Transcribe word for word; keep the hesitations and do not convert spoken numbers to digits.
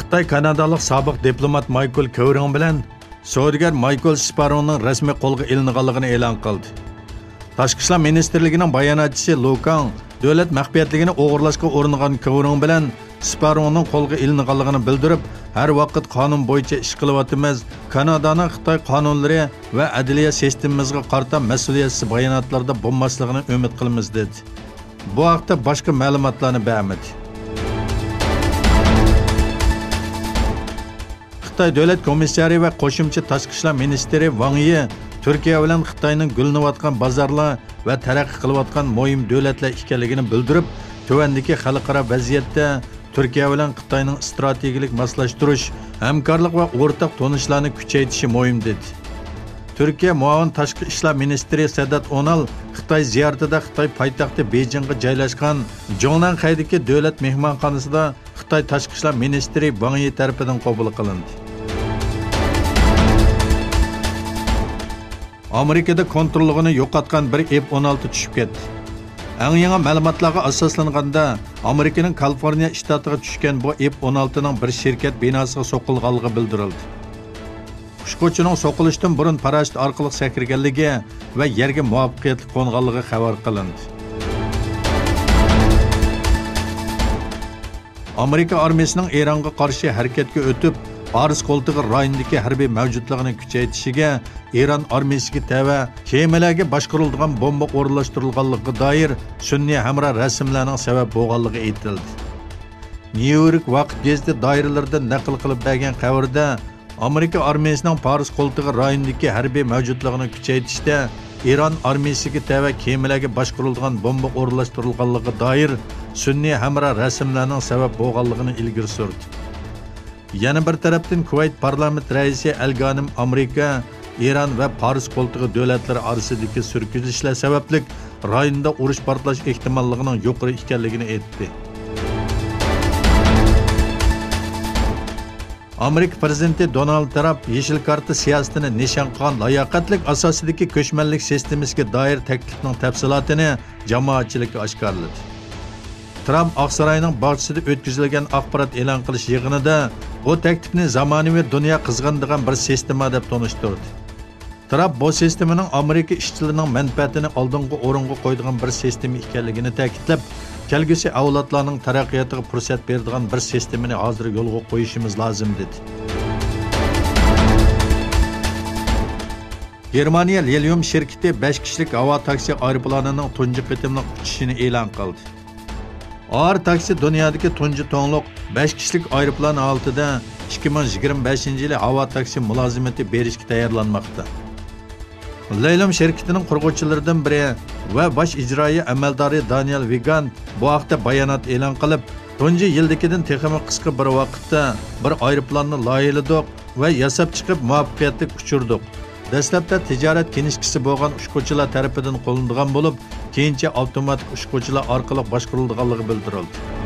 خىتاي كانادالىق سابىق دىپلومات مايكل كېۋرىڭ بىلەن سودىگەر مايكل سپارونىڭ رەسمىي قولغا ئېلىنغانلىقىنى ئېلان قىلدى. تاشقى ئىشلار مىنىستىرلىكىنىڭ باياناتچىسى لۇ كاڭ دۆلەت مەخپىيەتلىكىنى ئوغرىلاشقا ئۇرۇنغان كېۋرىڭ بىلەن سپارونىڭ قولغا ئېلىنغانلىقىنى بىلدۈرۈپ، ھەر ۋاقىت قانۇن بويىچە ئىش قىلىۋاتىمىز، كانادانىڭ خىتاي قانۇنلىرى ۋە ئەدلىيە سىستېمىمىزغا قارىتا مەسئۇلىيەتسىز باياناتلاردا بولماسلىقىنى ئۈمىد قىلىمىز، دېدى. بۇ ھەقتە باشقا مەلۇماتلارنى بەرمىدى. خىتاي دۆلەت كومىسسارى ۋە قوشۇمچە تاشقى ئىشلار مىنىستىرى ۋاڭ يى تۈركىيە بىلەن خىتاينىڭ گۈللىنىۋاتقان بازارلار ۋە تەرەققىي قىلىۋاتقان مۇھىم دۆلەتلەر ئىكەنلىكىنى بىلدۈرۈپ، تۆۋەندىكى خەلقئارا ۋەزىيەتتە تۈركىيە بىلەن خىتاينىڭ ئىستراتېگىيەلىك ماسلاشتۇرۇش، ھەمكارلىق ۋە ئورتاق تونۇشلارنى كۈچەيتىشى مۇھىم، دېدى. تۈركىيە مۇئاۋىن تاشقى ئىشلار مىنىستىرى سەدات ئونال خىتاي زىيارىتىدە خىتاي پايتەختى بېيجىڭغا جايلاشقان جوڭنەنخەيدىكى دۆلەت مېھمانخانىسىدا خىتاي تاشقى ئىشلار مىنىستىرى ۋاڭ يى تەرىپىدىن قوبۇل قىلىندى. ئامېرىكىدا كونتروللۇقىنى يوقاتقان بىر ئېف ئون ئالتە چۈشۈپ كەتتى. ئەڭ يېڭى مەلۇماتلارغا ئاساسلانغاندا، ئامېرىكىنىڭ كالىفورنىيە شتاتىغا چۈشكەن بۇ ئېف ئون ئالتىنىڭ بىر شىركەت بىناسىغا سوقۇلغانلىقى بىلدۈرۈلدى. ئۇچقۇچىنىڭ سوقۇلۇشتىن بۇرۇن پاراشوت ئارقىلىق سەكرىگەنلىكى ۋە يەرگە مۇۋەپپەقىيەتلىك قونغانلىقى خەۋەر قىلىندى. ئامېرىكا ئارمىيىسىنىڭ ئىرانغا قارشى ھەرىكەتكە ئۆتۈپ، پارس قولتۇقى رايونىدىكى ھەربىي مەۋجۇتلۇقىنى كۈچەيتىشىگە ئىران ئارمىيىسىگە تەۋە كېمىلەرگە باشقۇرۇلىدىغان بومبا ئورۇنلاشتۇرۇلغانلىقىغا دائىر سۈنئىي ھەمراھ رەسىملەرنىڭ سەۋەب بولغانلىقى ئېيتىلدى. نيۇ يورك ۋاقىت گېزىتى دائىرىلىرىدىن نەقىل قىلىپ بەرگەن خەۋىرىدە، ئامېرىكا ئارمىيىسىنىڭ پارس قولتۇقى رايونىدىكى ھەربىي مەۋجۇتلۇقىنى كۈچەيتىشتە ئىران ئارمىيىسىگە تەۋە كېمىلەرگە باشقۇرۇلىدىغان بومبا ئورۇنلاشتۇرۇلغانلىقىغا دائىر سۈنئىي ھەمراھ رەسىملەرنىڭ سەۋەب بولغانلىقىنى ئىلگىرى سۈردى. يەنە بىر تەرەپتىن، كۇۋەيت پارلامېنت رەئىسى ئەلگانىم ئامېرىكا، ئىران ۋە پارس قولتۇقى دۆلەتلىرى ئارىسىدىكى سۈركۈزۈشلەر سەۋەبلىك رايوندا ئۇرۇش پارتلاش ئېھتىماللىقىنىڭ يۇقىرى ئىكەنلىكىنى ئېيتتى. ئامېرىكا پىرېزىدېنتى دونالد ترامپ يېشىل كارتا سىياسىتىنى نىشان قىلغان لاياقەتلىك ئاساسىدىكى كۆچمەنلىك سىستېمىسىگە دائىر تەكلىپنىڭ تەپسىلاتىنى جامائەتچىلىككە ئاشكارىلىدى. ترامپ ئاقساراينىڭ باغچىسىدا ئۆتكۈزۈلگەن ئاخبارات ئېلان قىلىش يىغىنىدا بۇ تەكلىپنى زامانىۋى دۇنيا قىزغىنىدىغان بىر سىستېما دەپ تونۇشتۇردى. ترامپ بۇ سىستېمىنىڭ ئامېرىكا ئىشچىلىرىنىڭ مەنپەئەتىنى ئالدىنقى ئورۇنغا قويىدىغان بىر سىستېما ئىكەنلىكىنى تەكىتلەپ، كەلگۈسى ئەۋلادلارنىڭ تەرەققىياتىغا پۇرسەت بېرىدىغان بىر سىستېمىنى ھازىر يولغا قويۇشىمىز لازىم، دېدى. گېرمانىيە لىليۇم شىركىتى بەش كىشىلىك ھاۋا تاكسى ئايروپىلانىنىڭ تۇنجى قېتىملىق ئۇچۇشىنى ئېلان قىلدى. ئار تاكسى دۇنيادىكى تۇنجى توڭلۇق بەش كىشىلىك ئايروپىلان ھالىتىدە ئىككى مىڭ يىگىرمە بەشىنچى يىلى ھاۋا تاكسى مۇلازىمىتى بېرىشكە تەييارلانماقتا. لەيلۇم شىركىتىنىڭ قۇرغۇچىلىرىدىن بىرى ۋە باش ئىجرائىي ئەمەلدارى دانىيال ۋىگانت بۇ ھەقتە بايانات ئېلان قىلىپ، تۇنجى يىلدىكىدىن تېخىمۇ قىسقا بىر ۋاقىتتا بىر ئايروپىلاننى لايىھىلىدۇق ۋە ياساپ چىقىپ مۇۋەپپەقىيەتلىك ئۇچۇردۇق. دەسلەپتە تىجارەت كىنىشكىسى بولغان ئۇچقۇچىلار تەرىپىدىن قوللىنىدىغان بولۇپ، كېيىنچە ئاپتوماتىك ئۇچقۇچىلار ئارقىلىق باشقۇرۇلىدىغانلىقى بىلدۈرۈلدى.